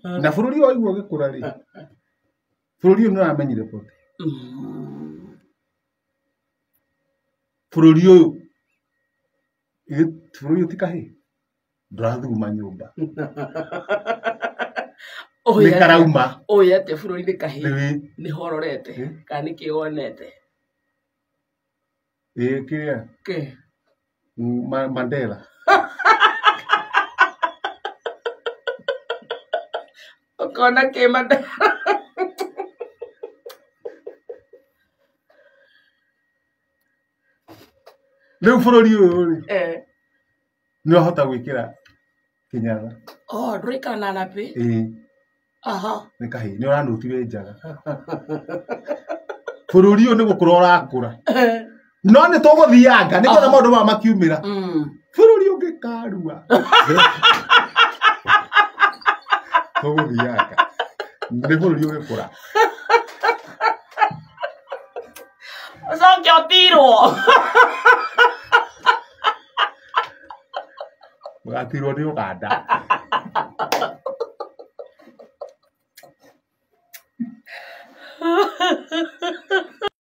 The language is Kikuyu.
Na bũrũri ũyũ waigua ũgĩkũra rĩ, bũrũri ũyũ nĩ ũramenyire boti. Bũrũri ũyũ, bũrũri ũyũ ti kahĩĩ, ndũrathuguma nyũmba. Ũĩ Nĩ karauma. Ũĩ atĩa bũrũri nĩ kahĩĩ? Nĩ Nĩ ho ũrorete kana nĩ kĩ wonete? Ĩ kĩrĩa? Kĩ? Mandela. Ũkona kĩ Mandela? Rĩu bũrũri ũyũ rĩ, nĩ wahota gwĩkĩra kĩnyatha. Oh, ndũraikara na napi? Ĩĩ. Nĩ kahĩĩ, nĩ ũranũti wĩ njaga. Bũrũri ũyũ nĩ gũkũra ũrakũra. No nĩ tũgũthianga, nĩ kuona maũndũ maya makiumĩra. Bũrũri ũngĩkarua. Tũgũthianga. Nĩ bũrũri ũgĩkũra. Ũcoke ũtirwo. Ũgatirwo nĩ Ũganda.